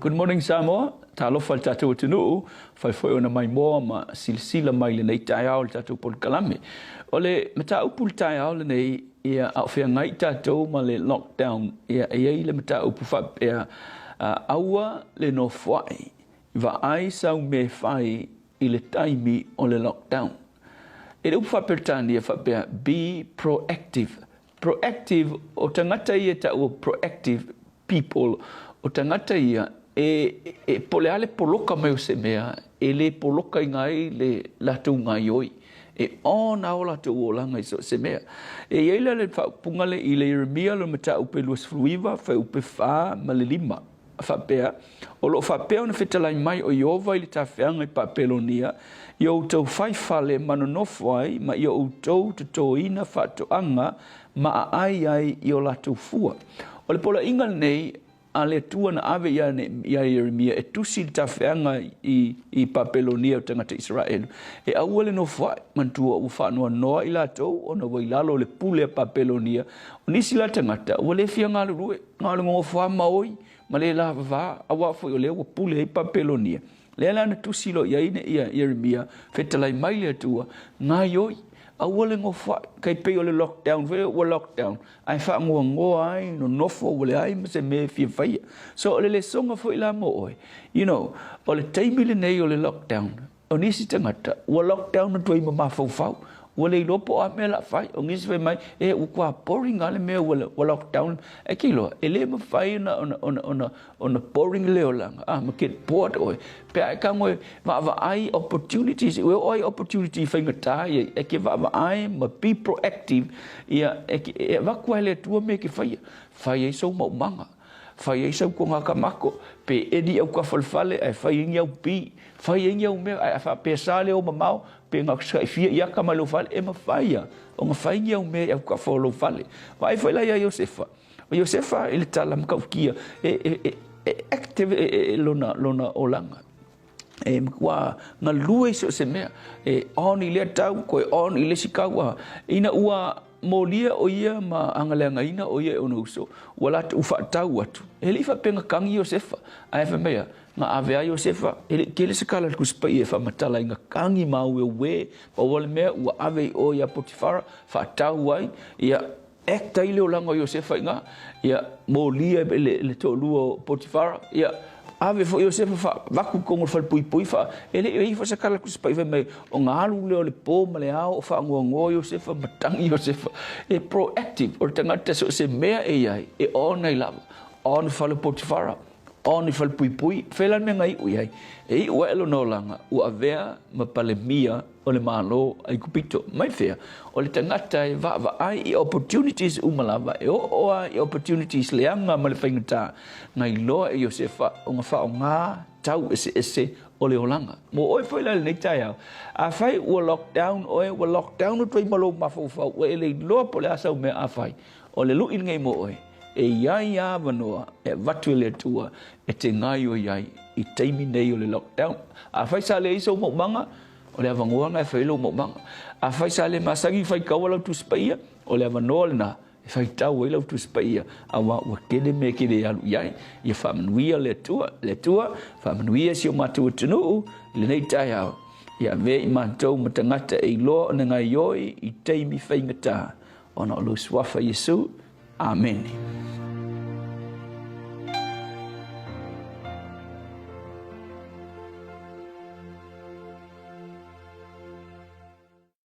Good morning Samoa, talofa i le tatou atunuu, fai foi ona maimoa ma silasila mai i lenei taeao i le tatou polokalame. O le mataupu i le taeao lenei, ia, a o feagai tatou ma le lockdown, ia, e i ai le mataupu faapea, aua le nofoai, vaai sau mea e fai i le taimi o le lockdown. I le upu faa-Peretania faapea, be proactive. Proactive, o tagata ia e taua proactive people, o tagata ia e, e, po o le a le poloka mai o se mea, e le polokaina ai le latou gaioi. E on a o latou olaga i so o se mea. E i ai la le faaupuga lea i le Ieremia lona mataupu e 29, fuaiupu e 4 ma le 5. faapea, O lo o faapea ona fetalai mai o Ieova i le tafeaga i Papelonia, i o outou fai fale ma nonofo ai, ma i o outou totoina faatoaga ma aai ai i o latou fua. O le poloaiga lenei a le Atua na ave ia Ieremia e tusi i le tafeaga i Papelonia o tagata Isaraelu, e aua le nofoai, manatua ua faanoanoa i latou ona ua i lalo o le pule a Papelonia. O nisi la tagata ua le fia galulue. Na o le nonofo lava ma oi ma le lavava, aua foi o lea ua pule ai Papelonia. Lea la na tusi loa i ai ia Ieremia, fetalai mai le Atua, Gaioi, aua le nofoai, tai pei o le lockdown foi lea ua lockdown, ae faanoanoa ai, nonofo ua leai ma se mea e fia faia. So o le lesoga foi la mo oe, you know, o le taimi lenei o le lockdown, O nisi tagata, ua lockdown atu ai ma mafaufau, ua le iloa po o a mea la fai. O nisi fai mai, e ua kua boring a le mea ua, ua lockdown. Ae ke iloa, e le mafai ona, ona, ona, ona, ona boring le olaga, ah, ma get bored oe. Pe a e tago e vaavaai opportunities, ua oo ai opportunity i faigata ia, e ke vaavaai ma be proactive, ia, e, ke, e avatu ai le Atua mea e ke faia. Fai ai sou maumaga. Fai ai sau kogakamako, pe eni au kafalefale ae fai ai ni au pi, fai ai ni au mea, ae a faapea sa le o mamao, pe na o fia i aka mai lou fale, e mafai a ona fai ni au mea i autafa o lou fale. Vaai foi la ia Iosefa. O Iosefa i le tala matautia, e, e, e, e active e, e, e lona, lona olaga. E matua galue i so o se mea. E on i lea tau, koe on i le isi tau. A. Ina ua molia ʻo ia ma agaleagaina ʻo ia e ona uso, ua latou faatau atu. E le i faapea na kagi Iosefa, ae fai mai a, na ave a Iosefa, e le i tele se kala a le Tusi Paia e faamatala ai na kagi ma aueuē, pau lava le mea ua ave i o iā Potifara, faatau ai, ia, act ai le olaga o Iosefa i ina, ia, molia e le, le toalua o Potifara, ia, ave foi Iosefa faavatu i totonu o le falepuipui, faa, e le i i ai foi se tala Tusi Paia fai mai, ona alu lea o le pō ma le ao o faanoanoa Iosefa ma tagi Iosefa. E proactive, o le tagata so o se mea e i ai, e on ai lava. On i fale o Potifara, on i falepuipui, fea la le mea na iu i ai? E iu ae lona olaga, ua avea ma Palemia o le Malo Aikupito. Mai fea? O le tagata e vaavaai i opportunities uma lava, e oo lava i opportunities leaga ma le faigata, na iloa e Iosefa ona faaaoga tau eseese o le olaga. Mo oe foi la i lenei taeao, afai ua lockdown oe, ua lockdown atu ai ma lou mafaufau, ua e le iloa po o le a sau mea a fai, o le luʻi lenei mo oe, e i ai avanoa e avatu e le Atua e te gaoioi ai i taimi nei o le lockdown. Afai sa leai sou maumaga, o le avanoa lena e fai ai lou maumaga. Afai sa le masani i faitaua lau Tusi Paia, o le avanoa lena e faitau ai lau Tusi Paia, aua ua tele mea e te le alu i ai. Ia faamanuia le Atua, le Atua, faamanuia si o matou atunuu i lenei taeao. Ia avea i matou ma tagata e iloa ona gaoioi i taimi faigata, ona o lou suafa Iesu. Amene.